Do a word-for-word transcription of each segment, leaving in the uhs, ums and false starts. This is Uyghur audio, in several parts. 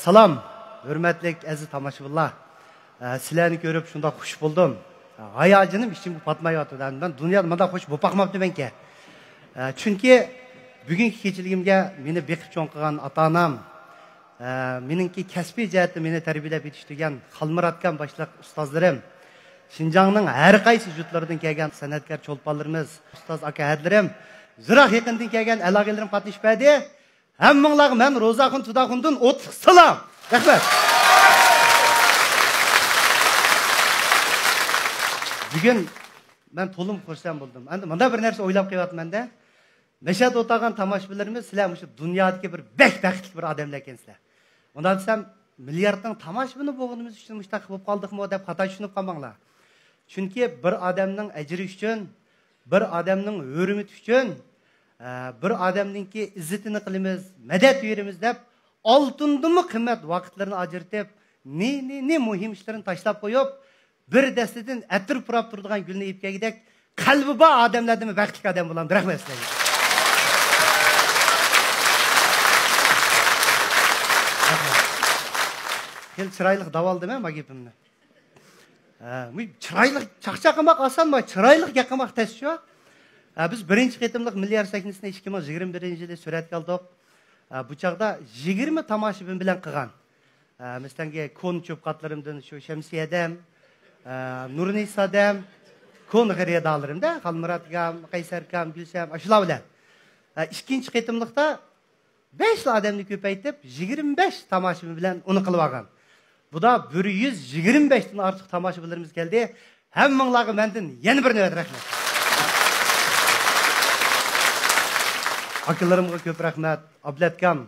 سالام، ھۆرمەتلىك ئەزىز تاماشىبىنلار. ئە، سىلەرنى كۆرۈپ شۇنداق خۇش بولدۇم. ئە، ھاياجىنىم ئىچىمگە پاتمايۋاتىدۇ. مەن دۇنيادا مۇنداق خۇش بولۇپ باقماپتىمەنكەن. ئە، چۈنكى بۈگۈنكى كېچىلىكىمگە مېنى بېقىپ چوڭ قىلغان ئاتا-ئانام، ئە، مېنىڭكى كەسپىي جەھەتتە مېنى تەربىيەلەپ يېتىشتۈرگەن خالمۇراتكام باشلىق ئۇستازلىرىم، شىنجاڭنىڭ ھەر قايسى يۇرتلىرىدىن كەلگەن سەنئەتكار چولپانلىرىمىز، ئۇستاز ئاكا ھەدىلىرىم، يىراق يېقىندىن كەلگەن ئەل-ئاغىنىلىرىم قاتنىشىپ بەردى. ھەممىڭلارغا مەن روزاخۇن تۇداخۇندىن ئوتلۇق سالام. رەھمەت. بۈگۈن مەن تولىمۇ خۇرسەن بولدۇم. ئەمدى مۇنداق بىر نەرسە ئويلاپ قېلىۋاتىمەن-دە. مەشەدە ئولتۇرغان تاماشىبىنلىرىمىز، سىلەر مۇشۇ دۇنيادىكى بىر بەك بەختلىك بىر ئادەملەر ئىكەنسىلەر. ئۇنداق دېسەم، مىلياردنىڭ تاماشىبىنى بولغىنىمىز ئۈچۈن مۇشۇنداق بولۇپ قالدۇقمۇ دەپ خاتا چۈشىنىپ قالماڭلار. چۈنكى بىر ئادەمنىڭ ئەجرى ئۈچۈن، بىر ئادەمنىڭ ھۆرمىتى ئۈچۈن، ئە، بىر ئادەمنىڭكى ئىززىتىنى قىلىمىز، مەدەت بېرىمىز دەپ، ئالتۇندىنمۇ قىممەت ۋاقىتلىرىنى ئاجرىتىپ، نى، نى، نى مۇھىم ئىشلىرىنى تاشلاپ قويۇپ، بىر دەستىدىن ئەتىر پۇراپ تۇرىدىغان گۈلنى ئېلىپ كەلگۈدەك قەلبى بار ئادەملەردىنمۇ بەختلىك ئادەم بولامدۇ؟ رەھمەت سىلەرگە. رەھمەت. خېلى چىرايلىق دەۋالدىم ھە ما گېپىمنى. ھە، بۇ چىرايلىق چاقچاق قىلماق ئاسانمۇ، چىرايلىق گەپ قىلماق تەسچۇ. ھە، بىز بىرىنچى قېتىملىق مىليار سەھنىسىنى ئىككى مىڭ يىگىرمە بىرىنچى يىلى سۈرەتكە ئالدۇق. ھە، بۇ چاغدا يىگىرمە تاماشىبىن بىلەن قىلغان. ئە، مەسىلەنگە كونا چۆپقاتلىرىمدىن شۇ شەمسىيە ھەدەم، ئە، نۇرنىسا ھەدەم، كونا خېرىدارلىرىمدا خالمۇرات ئاكام، قەيسەر ئاكام، گۈلشەم، ئاشۇلار بىلەن. ئە، ئىككىنچى قېتىملىقتا بەشلا ئادەمنى كۆپەيتىپ، يىگىرمە بەش تاماشىبىن بىلەن ئۇنى قىلىۋالغان. بۇدا بىر يۈز يىگىرمە بەشتىن ئارتۇق تاماشىبىنلىرىمىز كەلدى. ھەممىڭلارغا مەندىن يەنە بىر نۆۋەت رەھمەت. ئاكىلىرىمغا كۆپ رەھمەت. ئابلەتكام،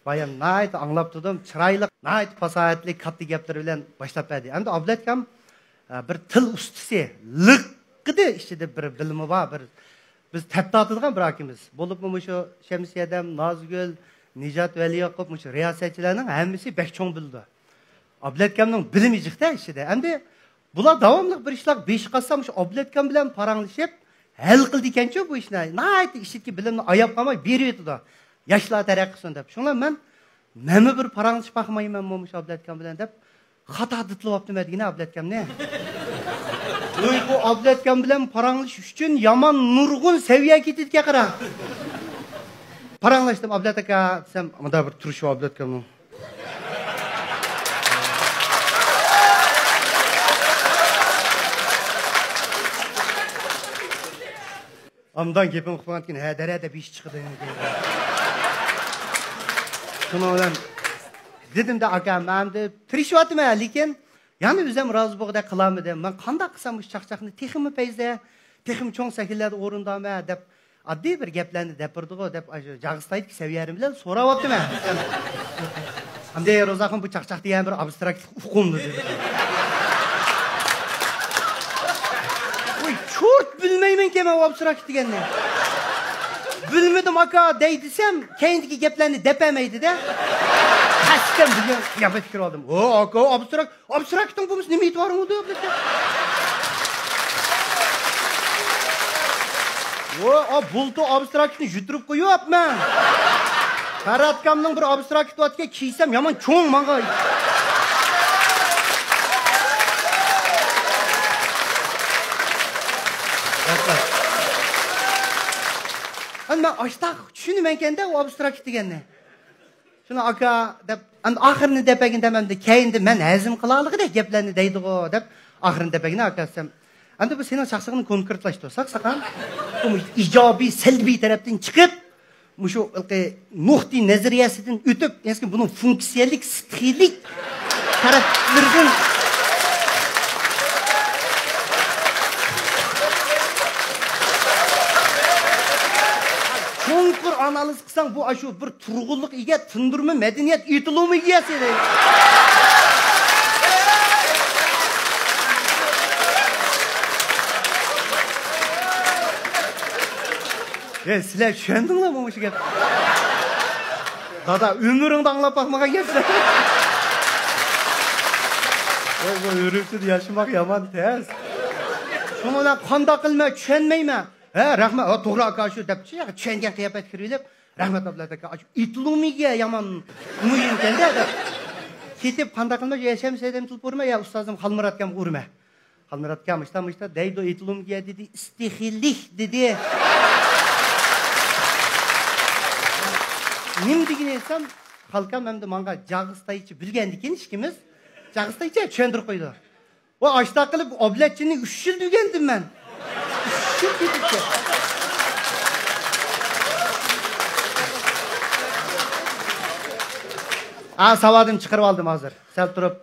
بايام ناھايىتى ئاڭلاپ تۇردۇم. چىرايلىق، ناھايىتى پاساھەتلىك، كاتتا گەپلىرى بىلەن باشلاپ بەردى. ئەمدى ئابلەتكام، ئە، بىر تىل ئۇستىسى، لىققىدە ئىچىدە بىر بىلىمى بار، بىر بىز تەپ تارتىدىغان بىر ئاكىمىز. بولۇپمۇ مۇشۇ شەمسىيە ھەدەم، نازگۈل، نىجات ۋەلىياقۇپ، مۇشۇ رىياسەتچىلەرنىڭ ھەممىسى بەك چوڭ بىلىدۇ. ئابلەتكامنىڭ بىلىمى جىقتە ئىچىدە. ئەمدى بۇلار داۋاملىق بىر ئىشلار بېشى قاتسا، مۇشۇ ئابلەتكام بىلەن پاراڭلىشىپ، ھەل قىلىدىكەنچۇ بۇ ئىشنى. ناھايىتى ئىچىدىكى بىلىمنى ئاياپ قالماي بېرىۋېتىدۇ. ياشلار تەرەققىي قىلسۇن دەپ. شۇڭا مەن، مەنمۇ بىر پاراڭلىشىپ باقمايمەنمۇ مۇشۇ ئابلەتكام بىلەن دەپ، خاتا دىتلىۋاپتىمەن دېگىنە ئابلەتكامنى. ۋوي، بۇ ئابلەتكام بىلەن پاراڭلىشىش ئۈچۈن يامان نۇرغۇن سەۋىيە كېتىدىكەن قارا. پاراڭلاشتىم، ئابلەت ئاكا دېسەم، مۇنداق بىر تۇرۇشى بار ئابلەتكامنىڭ. ئاندىن گېپىم قىلىپ قالغاندىكىن، ھە، دەرە دەپ يېشى چىقىدۇ. شۇنىڭ بىلەن دېدىم-دە، ئاكا، مەن ئەمدى تىرىشىۋاتىمەن، لېكىن يەنە ئۆزۈم رازى بولغۇدەك قىلالمىدىم. مەن قانداق قىلسام مۇشۇ چاقچاقنى تېخىمۇ پەيزە، تېخىمۇ چوڭ سەھنىلەردە ئورۇندايمەن دەپ، ئاددىي بىر گەپلەرنى دەپ بېرىدىغۇ دەپ، ئاشۇ جاغىستايدىكى سەۋىيەلىرىم بىلەن سوراۋاپتىمەن. ئەمدى روزاخان، بۇ چاقچاق دېگەن بىر ئابستراكت ئۇقۇم دېدى. ۋوي، چۇرت بىلمەيمەنكەن مەن ئابستراكت دېگەننى. بىلمىدىم ئاكا دەي دېسەم، كەينىدىكى گەپلەرنى دەپەلمەيدۇ-دە. قەستەن بىلگەن قىياپەتكە كىرىۋالدىم. ھو ئاكا، ئابستراكت، ئابستراكتنىڭ بولمىسا نېمە ئېتىبارىڭ بولىدۇ؟ ۋو، ئا، بۇلتۇر ئابستراكتنى يۈتتۈرۈپ قويۇپمەن. پەرھاتكامنىڭ بىر ئابستراكتى باركەن، كىيسەم يامان چوڭ ماڭا. ئەمدى مەن ئاشتاق چۈشىنىمەنكەندە ئۇ ئابستراكت دېگەننى. شۇنى ئاكا دەپ، ئەمدى ئاخىرىنى دەپ بەرگىن دەپ، ئەمدى كەينىدە مەن ھەزىم قىلالىغۇدەك گەپلەرنى دەيدىغۇ دەپ، ئاخىرىنى دەپ بەرگىن ئاكا دېسەم، ئەمدى بۇ سېنىڭ چاقچىقىڭنى كونكرېتلاشتۇرساق، ساقا، بۇ ئىجابىي، سەلبىي تەرەپتىن چىقىپ، مۇشۇ ھېلىقى نۇقتىئى نەزەرىيەسىدىن ئۆتۈپ، يەنى بۇنىڭ فۇنكسىيەلىك، سىتخىيلىك تەرەپلىرىدىن چوڭقۇر ئانالىز قىلساڭ، بۇ ئاشۇ بىر تۇرغۇنلۇق ئىگە، تىندۇرما مەدەنىيەت ئېتىلومى ئىگىسى. ھە، سىلەر چۈشەندىڭلارمۇ مۇشۇ گەپنى؟ دادا، ئۆمرۈڭدە ئاڭلاپ باقمىغان گەپلەر. ۋاي، بۇ ئۈرۈمچىدە ياشىماق يامان تەس. شۇنىڭ بىلەن قانداق قىلىمەن، چۈشەنمەيمەن. ھە، رەھمەت. ھە، توغرا ئاكا شۇ دەپ، چۈشەنگەن قىياپەتكە كىرىۋېلىپ، رەھمەت ئابلەت ئاكا، ئاشۇ ئېتىلومىگە يامان مۇھىمكەن-دە دەپ. كېتىپ قانداق قىلماي، يا شەمسىيە ھەدەمگە تېلېفون ئۇرىمەن، يا ئۇستازىم خالمۇرات ئاكامغا ئۇرىمەن. خالمۇرات ئاكام مۇشتا، مۇشتا دەيدۇ، ئېيتىلۇمگە دېدى، ئىستېخىلىك دېدى. نېمە دېگىنى دېسەم، خالكام ئەمدى ماڭا جاغىستايچە بىلگەندىكىن ئىككىمىز، جاغىستايچە چۈشەندۈرۈپ قويدى. ۋە ئاشتا قىلىپ ئابلەتچىنى ئۈچ يىل ئۆگەندىم مەن. ئۈچ يىل كېتىپتۇ. ئا، ساۋادىمنى چىقىرىپ ئالدىم ھازىر. سەل تۇرۇپ،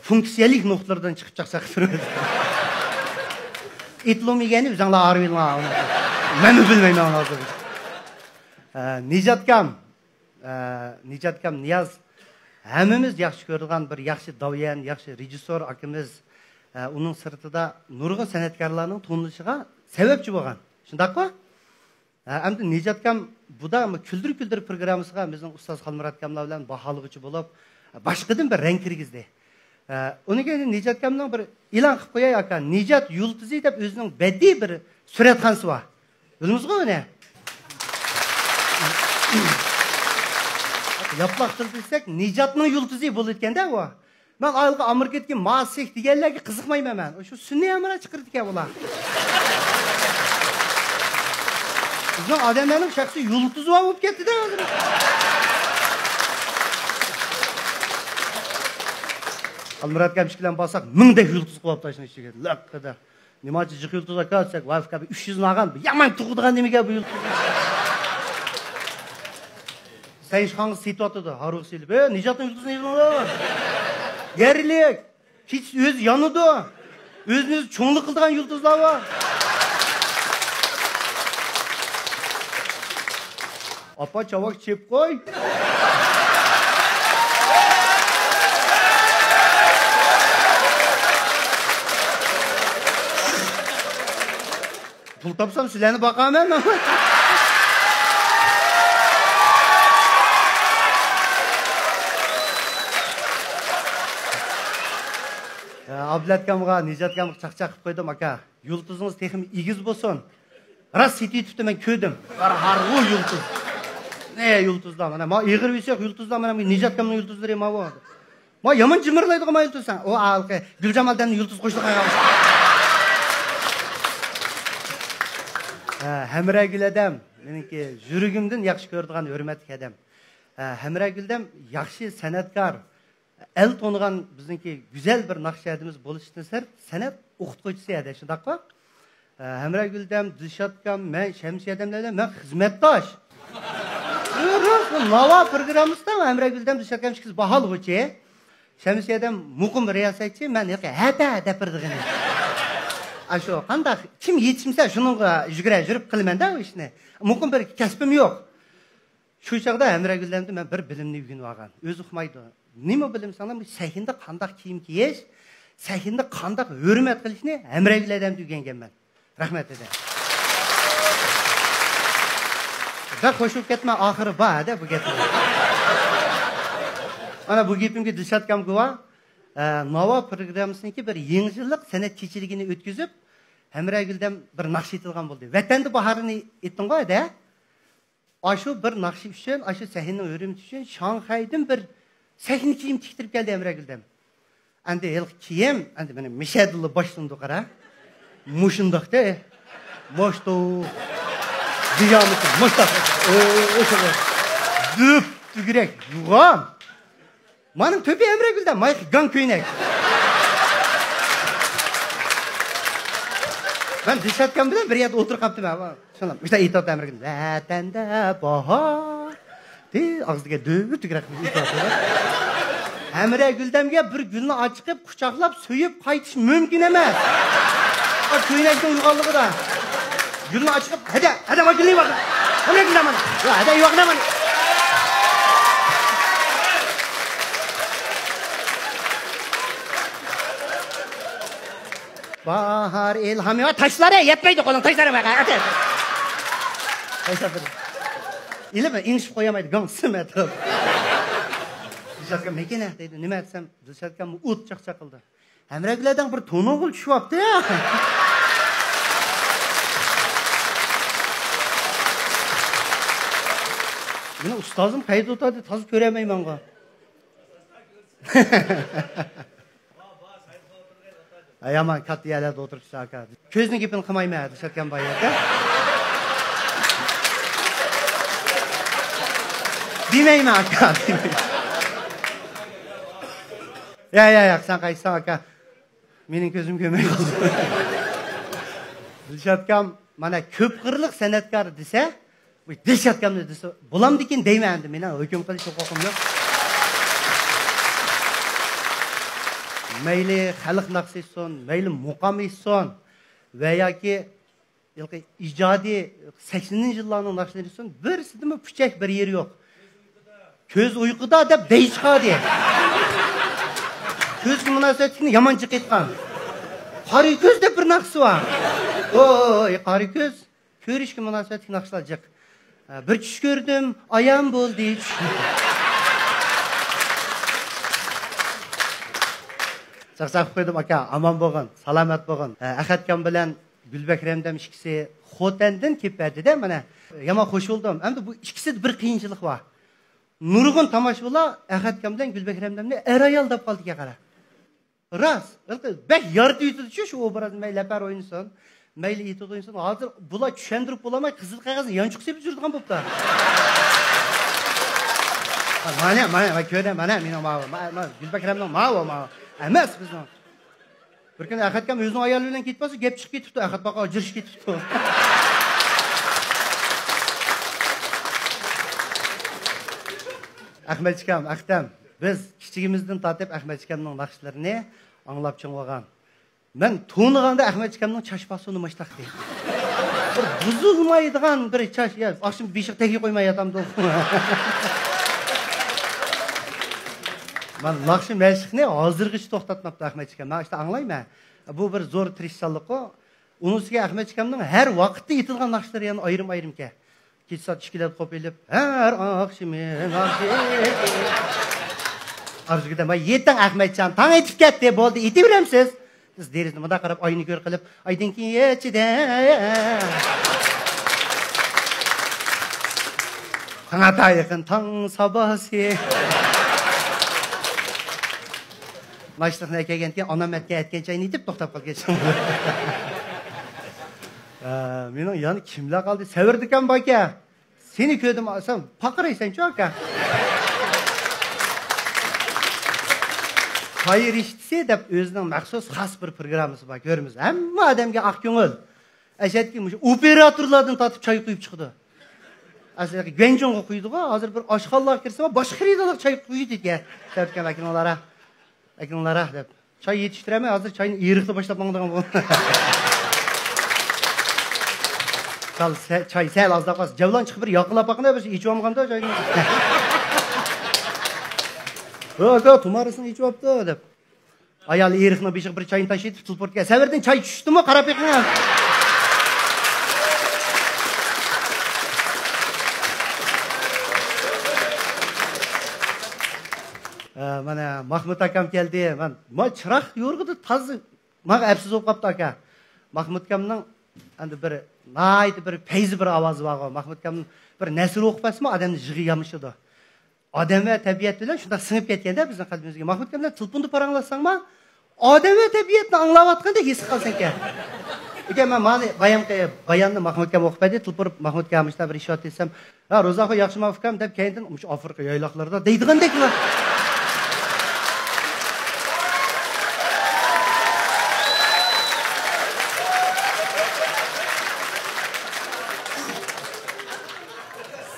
فۇنكسىيەلىك نۇقتىلىرىدىن چىقىپ چاقچاق قىلىپ تۇرىمەن. ئېيتىلۇم يېگەننى ئۆزۈڭلار ئاغرىۋېلىڭلار. مەنمۇ بىلمەيمەن ھازىر. ئە، نىجاتكام. ئە، نىجاتكام نىياز ھەممىمىز ياخشى كۆرىدىغان بىر ياخشى داۋيەن، ياخشى رېژىسسور ئاكىمىز. ئە، ئۇنىڭ سىرتىدا نۇرغۇن سەنئەتكارلارنىڭ تونۇلۇشىغا سەۋەبچى بولغان. شۇنداققۇ؟ ئە، ئەمدى نىجاتكام بۇدا كۈلدۈر كۈلدۈر پروگراممىسىغا بىزنىڭ ئۇستاز خالمۇراتكاملار بىلەن باھالىغۇچى بولۇپ، باشقىدىن بىر رەڭ كىرگۈزدى. ئە، ئۇنىڭ كېيىن نىجاتكامنىڭ بىر ئېلان قىلىپ قوياي، ئاكا، نىجات يۇلتۇزى دەپ ئۆزىنىڭ بەدىئىي بىر سۈرەتخانىسى بار. بىلىمىزغۇ ئۇنى؟ ياپلاق تىل دېسەك، نىجاتنىڭ يۇلتۇزى بولىدىكەن-دە ئۇ. مەن ئايالغا ئامېرىكىدىكى ماسك دېگەنلەرگە قىزىقمايمەن مەن. شۇ سۈنئىي ھەمراھ چىقىرىدىكەن ئۇلار. بىزنىڭ ئادەملەرنىڭ شەخسىي يۇلتۇزى بار بولۇپ كەتتى-دە ھازىر. ئالمۇرات ئىككىلەن بارساق، مىڭدەك يۇلتۇز قويۇپتۇ شۇنىڭ ئىچىگە. لەققىدە. نېمانچە جىق يۇلتۇز ئاكا دېسەك، ۋاي ئۇكا، بىر ئۈچ يۈزنى ئالغان، يامان تۇغىدىغان نېمىگە بۇ يۇلتۇز؟ سەن ئىشخانىسى سېتىۋاتىدۇ، ھارۋىغا سېلىپ، ئە، نىجاتنىڭ يۇلتۇزىنى ئېلىڭلار. يەرلىك، كېچىسى ئۆزى يانىدۇ. ئۆزىنى ئۆزى چوڭلۇق قىلىدىغان يۇلتۇزلار بار. ئاپا، چاۋاك چېپ قوي. پۇل تاپسام سىلەرنى باقارمەن. ئابلەتكامغا، نىجاتكامغا چاقچاق قىلىپ قويدۇم، ئاكا. يۇلتۇزىڭىز تېخىمۇ ئېگىز بولسۇن. راست سېتىۋېتىپتۇ، مەن كۆردۈم. ھارۋىغۇ يۇلتۇز. نە يۇلتۇزلار مانا. ما ئېغىر يۈسۈك يۇلتۇزلار مانا، نىجاتكامنىڭ يۇلتۇزلىرى ماۋۇ. ما يامان جىمىرلايدىغان ما يۇلتۇز سەن. ئۇ ھېلىقى گۈلجامال دەمنى يۇلتۇز قوشتى قايغان. ھە، ھەمراگۈل ھەدەم، مېنىڭكى يۈرىكىمدىن ياخشى كۆرىدىغان ھۆرمەتلىك ھەدەم. ھە، ھەمراگۈل ھەدەم ياخشى سەنئەتكار. ئەل تونۇغان بىزنىڭكى گۈزەل بىر ناخشىچى ھەدىمىز بولۇشتىن سىرت، سەنئەت ئوقۇتقۇچىسى ھەدە، شۇنداققۇ؟ ئە، ھەمراگۈل ھەدەم، دىلشاتكام، مەن، شەمسىيە ھەدەملەر بىلەن مەن خىزمەتداش. ناۋا پروگراممىسىدا ھەمراگۈل ھەدەم، دىلشاتكام ئىككىسى باھالىغۇچى. شەمسىيە ھەدەم مۇقىم رىياسەتچى، مەن ھېلىقى ھەدە دەپ بېرىدىغىنى. ئاشۇ قانداق، كىم يېتىشمىسە شۇنىڭغا يۈگۈرە يۈرۈپ قىلىمەن-دە ئۇ ئىشنى. مۇقىم بىر كەسپىم يوق. شۇ چاغدا ھەمراگۈل ھەدەمدىن مەن بىر بىلىمنى ئۆگىنىۋالغان. ئۆزى ئۇقمايدۇ. نېمە بىلىم دېسەڭلار، بۇ سەھنىدە قانداق كىيىم كىيىش، سەھنىدە قانداق ھۆرمەت قىلىشنى ھەمراگۈل ھەدەمدىن ئۆگەنگەنمەن. رەھمەت، ھەدە. بەك خوش بولۇپ كەتمە، ئاخىرى بار، ھەدە، بۇ گەپنىڭ. مانا بۇ گېپىمگە دىلشاتكام گۇۋاھ. ئە، ناۋا پروگراممىسىنىڭكى بىر يېڭى يىللىق سەنئەت كېچىلىكىنى ئۆتكۈزۈپ، ھەمراگۈل ھەدەم بىر ناخشا ئېيتىدىغان بولدى. ۋەتەندە باھارنى ئېيتتىڭغۇ، ھەدە؟ ئاشۇ بىر ناخشا ئۈچۈن، ئاشۇ سەھنىنىڭ ھۆرمىتى ئۈچۈن شاڭخەيدىن بىر سەھنە كىيىم تىكتۈرۈپ كەلدى ھەمراگۈل ھەدەم. ئەمدى ھېلىقى كىيىم، ئەمدى مانا مىشەدىنلا باشلىنىدۇ، قارا. مۇشۇنداقتا، ماشتو، دىيامېتىر، ماشتا، ئۆ، ئۆ، ئۆ، دۈپ، تۈگرەك، يوغان. مانىڭ تۆپى ھەمراگۈلدە، مايقى گاڭ كۆينەك. مەن دىلشاتكام بىلەن بىر يەردە ئولتۇرۇپ قاپتىمەن. شۇنداق، مۇشۇنداق ئېيتىۋاتىدۇ ھەمراگۈل. ۋەتەندە باھار. دى، ئاغزىدىكى دۆۋە تۈگرەك ئېيتىۋاتىدۇ. ھەمراگۈل ھەدەمگە بىر گۈلنى ئاچىقىپ، قۇچاقلاپ، سۆيۈپ قايتىش مۇمكىن ئەمەس. ئا، كۆينەكنىڭ يوغانلىقىدا. گۈلنى ئاچىقىپ، ھەدە، ھەدە، ما گۈلنى يوغان. ھەمراگۈل ھەدەم. يا، ھەدە، يوغان ھەدەم. باھار ئىلھامى. ۋاي، تاشلار، ھەي، يەتمەيدۇ قولۇڭ، تاشلار، ۋاي، ئەتە. تاشلار بىر. ئىلىم ئېڭىشىپ قويالمايدۇ، گاڭ سىم ئەتراپ. دىلشاتكام، مېكىنە دەيدۇ، نېمە دېسەم، دىلشاتكام ئوت چاقچاق قىلدى. ھەمراگۈل ھەدەم بىر تونۇغۇل چۈشۈۋاپتۇ. مېنىڭ ئۇستازىم قەيەردە ئولتۇردى، تازا كۆرەلمەيمەنغۇ. ئەي، يامان كاتتا يەرلەردە ئولتۇرۇپسىز، ئاكا. كۆزنىڭ گېپىنى قىلمايمەن، دېيىشەتكەن بار يەردە. دېمەيمەن، ئاكا، دېمەيمەن. يا، يا، يا، سەن قايسىسەن، ئاكا؟ مېنىڭ كۆزۈم كۆرمەي قالدى. دىلشاتكام، مانا، كۆپ قىرلىق سەنئەتكار دېسە، بۇ دىلشاتكامنى دېسە، بولامدىكىن دەيمەن ئەمدى، مېنىڭ ھۆكۈم قىلىش ھوقۇقۇم يوق. مەيلى خەلق ناخشىسى ئېيتسۇن، مەيلى مۇقام ئېيتسۇن ۋە ياكى ھېلىقى ئىجادىي سەكسىنىنچى يىللارنىڭ ناخشىلىرى ئېيتسۇن، بىرسىدىمۇ پۇچەك بىر يېرى يوق. كۆز ئۇيقۇدا دەپ دەي چىقاردى. كۆزگە مۇناسىۋەتلىكنى يامان جىق ئېيتقان. قارا كۆز دەپ بىر ناخشىسى بار. ۋوي، قارا كۆز. كۆرۈشكە مۇناسىۋەتلىك ناخشىلار جىق. بىر چۈش كۆردۈم، ئايان بولدى چۈش. چاقچاق قويدۇم، ئاكا، ئامان بولغىن، سالامەت بولغىن. ئەخەتكام بىلەن گۈلبەكرەم ھەمدەم ئىككىسى خوتەندىن كېلىپ بەردى-دە، مانا. يامان خوش بولدۇم. ئەمدى بۇ ئىككىسىدە بىر قىيىنچىلىق بار. نۇرغۇن تاماشىبىنلار ئەخەتكام بىلەن گۈلبەكرەم ھەمدەمنى ئەر-ئايال دەپ قالدىكەن، قارا. راست. بەك يارىتىۋېتىدۇ-چۇ شۇ ئوبرازنى. مەيلى لەپەر ئوينىسۇن، مەيلى ئېتۇت ئوينىسۇن. ھازىر بۇلار چۈشەندۈرۈپ بولالماي، قىزىل قەغەزنى يانچۇق سېپىپ يۈرىدىغان بوپتۇ. مانا، مانا، مانا، كۆرە، مانا، مېنىڭ ماۋۇ، ما-، ما-، گۈلبەكرەمنىڭ ماۋۇ، ماۋۇ. ئەمەس بىزنىڭ. بىر كۈنى ئەخەتكام ئۆزىنىڭ ئايالى بىلەن كېتىپ قالسا، گەپ چىقىپ كېتىپتۇ. ئەخەت باقا ئاجرىشىپ كېتىپتۇ. ئەخمەتجىكام، ئەختەم، بىز كىچىكىمىزدىن تارتىپ ئەخمەتجىكامنىڭ ناخشىلىرىنى ئاڭلاپ چوڭ بولغان. مەن تونۇغاندا ئەخمەتجىكامنىڭ چاچ پاسونى ماشتاقتى. بىر بۇزۇلمايدىغان بىر چاچ، يا، ئاخشىمى بېشىغا تەگكە قويماي ياتامدۇ. مەن ناخشا مەشىقنى ھازىرغىچە توختاتماپتۇ ئەخمەتجىكام. مەن ئاشتا ئاڭلايمەن. بۇ بىر زور تىرىشچانلىققۇ. ئۇنىڭ ئۈستىگە ئەخمەتجىكامنىڭ ھەر ۋاقىتتا ئېيتىدىغان ناخشىلىرى يەنە ئايرىم-ئايرىمكەن. كېچە سائەت ئىككىلەردە قوپۇپ ئېلىپ، ھەر ئاخشىمى ناخشا. ئارزۇگۈل دەم، ۋاي يېتىڭ ئەخمەتجان، تاڭ ئېتىپ كەتتى، بولدى، ئېتىۋېرەمسىز. بىز دېرىزىدىن مۇنداق قاراپ، ئاينى كۆر قىلىپ، ئايدىڭ كېچىدە. تاڭ ئاتا يېقىن، تاڭ ساباسى. ماشىنىغا كەلگەندىن كېيىن، ئانام ئەتكەن، ئەتكەن چاينى ئېتىپ توختاپ قالغان. ئە، مېنىڭ يەنە كىملەر قالدى؟ سەۋردىكەم باركەن. سېنى كۆردۈم، سەن پارقىرايسەنچۇ، ئاكا. چاي رىشتىسى دەپ ئۆزىنىڭ مەخسۇس خاس بىر پروگراممىسى بار، كۆرىمىز. ھەممە ئادەمگە ئاق كۆڭۈل. ئەشەدىكى مۇشۇ ئوپېراتورلاردىن تارتىپ چاي قۇيۇپ چىقىدۇ. ئەسلى گۇەنجۇڭغا قۇيىدىغۇ، ھازىر بىر ئاشخانىلارغا كىرسە، باشقا خېرىدارلار چاي قۇيىدىكەن. سەۋردىكەم، ئەكىلىڭلارا. ئەكىلىڭلارا دەپ. چاي يېتىشتۈرەلمەي، ھازىر چاينى ئېرىقتا باشلاپ ماڭىدىغان بولدۇم. سەل، سە-، چاي سەل ئازلاپ قالسا، جەۋلان چىقىپ بىر ياقىلاپ باققىنا، بىر ئىچىۋالمىغاندا چاينى. ھە، ئاكا، تۇمارىسىنى ئىچىۋاپتۇ، دەپ. ئايال ئېرىقنىڭ بېشىغا بىر چاينى تاشلىۋېتىپ، تېلېپورتكە، سەۋردىن چاي چۈشتىمۇ، قاراپ بېقىڭ. ھە، مانا، ماھمۇت ئاكام كەلدى. مەن، ما، چىراغ يورۇقىدى، تازا ماڭا ئەپسىز بولۇپ قاپتۇ، ئاكا. ماھمۇت ئاكامنىڭ ئەمدى بىر ناھايىتى بىر پەيزى بىر ئاۋازى بارغۇ. ماھمۇت ئاكامنىڭ بىر نەسر ئوقۇپ بەرسىمۇ، ئادەمنىڭ يىغى يامىشىدۇ. ئادەم ۋە تەبىئەت بىلەن شۇنداق سىڭىپ كەتكەندە بىزنىڭ قەلبىمىزگە. ماھمۇت ئاكام بىلەن تېلېفوندا پاراڭلاشساڭما، ئادەم ۋە تەبىئەتنى ئاڭلاۋاتقاندەك ھېس قىلسەنكەن. ئۆكەم، مەن مانا بايامقى باياننى ماھمۇت ئاكام ئوقۇپ بەردى، تېلېفون ماھمۇت ئاكام مۇشۇنداق بىر ئىش ئاتىسام، ھە، روزا ئاخۇن، ياخشىمۇ ئۇكام دەپ، كەينىدىن مۇشۇ ئافرىقا يايلاقلىرىدا دەيدىغاندەكلا.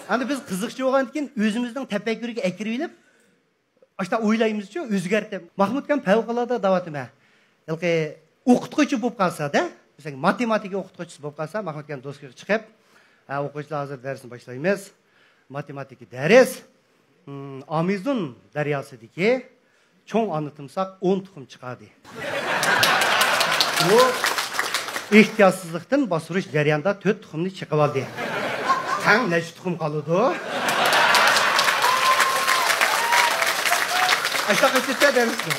ئەمدى بىز قىزىقچى بولغاندىن كېيىن ئۆزىمىزنىڭ تەپەككۇرىگە ئەكىرىۋېلىپ، ئاشۇنداق ئويلايمىزچۇ، ئۆزگەرتىپ. ماھمۇتكام پەۋقۇلئاددە دەۋاتىمەن. ھېلىقى ئوقۇتقۇچى بولۇپ قالسا-دە، مەسىلەن، ماتېماتىكا ئوقۇتقۇچىسى بولۇپ قالسا، ماھمۇتكام دوسكىغا چىقىپ، ھە، ئوقۇغۇچىلار، ھازىر دەرسنى باشلايمىز. ماتېماتىكا دەرس، م، ئامازون دەرياسىدىكى چوڭ ئانا تىمساھ ئون تۇخۇم چىقاردى. ئۇ ئېھتىياتسىزلىقتىن باستۇرۇش جەريانىدا تۆت تۇخۇمنى چېقىۋالدى. تەڭ نەچچە تۇخۇم قالىدۇ؟ ئاشۇنداق ئېيتىپتۇ دەرسنى.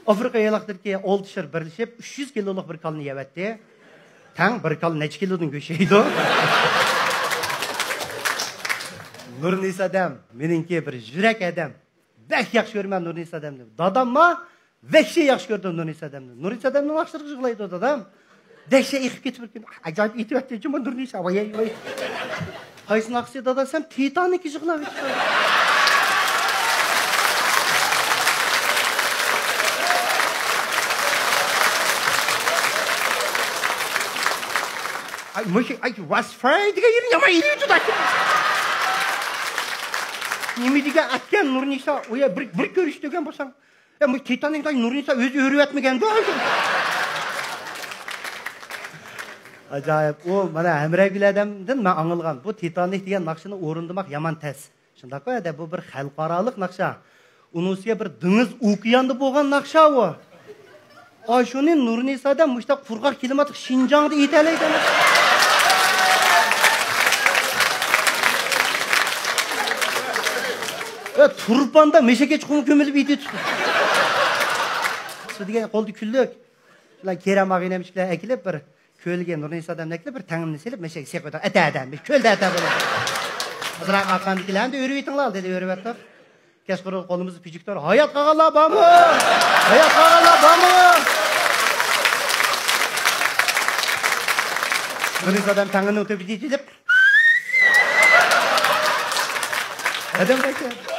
ئافرىقا يايلاقلىرىدىكى ئالتە شىر بىرلىشىپ، ئۈچ يۈز كىلولۇق بىر كالىنى يەۋەتتى. تەڭ بىر كالا نەچچە كىلودىن گۆش يەيدۇ؟ نۇرنىسا دەم، مېنىڭكى بىر يۈرەك ئادەم. بەك ياخشى كۆرىمەن نۇرنىسا ھەدەمنى. داداممۇ ۋەھشىي ياخشى كۆرىدۇ نۇرنىسا ھەدەمنى. نۇرنىسا ھەدەمنىڭ ناخشىلىرىغا يىغلايدۇ دادام. دەھشەت ئېقىپ كېتىپ بىر كۈنى. ئاجايىپ ئېتىۋەتتى جۇمۇ نۇرنىسا. ۋاي، ۋاي. قايسى ناخشىسى دادا دېسەم، تىتانىككا يىغلاپ كېتىپتۇ. ئاي، مۇشۇ، ئاي، ۋاسفاي دېگەن يېرى يامان ئېلىۋېتىدۇ. نېمە دېگەن ئەتكەن نۇرنىسا، ئۇ يا بىر، بىر كۆرۈشتۈرگەن بولساڭ. يا، بۇ تىتانىكنى نۇرنىسا ئۆزى ئۆرۈۋەتمىگەندۇ. ئاجايىپ. ئۇ مانا ھەمراگۈل ھەدەمدىن مەن ئاڭلىغان، بۇ تىتانىك دېگەن ناخشىنى ئورۇندىماق يامان تەس. شۇنداققۇ ھەدە، بۇ بىر خەلقئارالىق ناخشا. ئۇنىسىغا بىر دېڭىز ئوكياندا بولغان ناخشا ئۇ. ئاشۇنى نۇرنىسا ھەدەم مۇشۇنداق قۇرغاق كىلىماتلىق شىنجاڭدا ئېيتەلەيدۇ. ئە، تۇرپاندا مېشەككە چوقۇم كۆمۈلۈپ ئېتىۋېتىپتۇ. سۇ دېگەن قولدا كۈنلۈك. شۇلار كېرەم ئاغىنەم ئىككىلەر ئەكېلىپ بىر كۆلگە نۇرنىسا ھەدەمنى ئەكېلىپ بىر تەڭنىنى سېلىپ مېشەككە سېقىۋېتىپ، ئەتە، ئەتە، كۆلدە ئەتە بولىدۇ. ئازراق ئاققاندىكىنلەرنى ئۆرۈۋېتىڭلار دېدى، ئۆرۈۋەتتۇق. كەچقۇرۇن قولىمىزدا پىژىكتور. ھايات قالغانلار بارمۇ؟ ھايات قالغانلار بارمۇ؟ نۇرنىسا ھەدەم تەڭنىنىڭ تۆپىدە يېتىلىپ. ھەدەم قايسى؟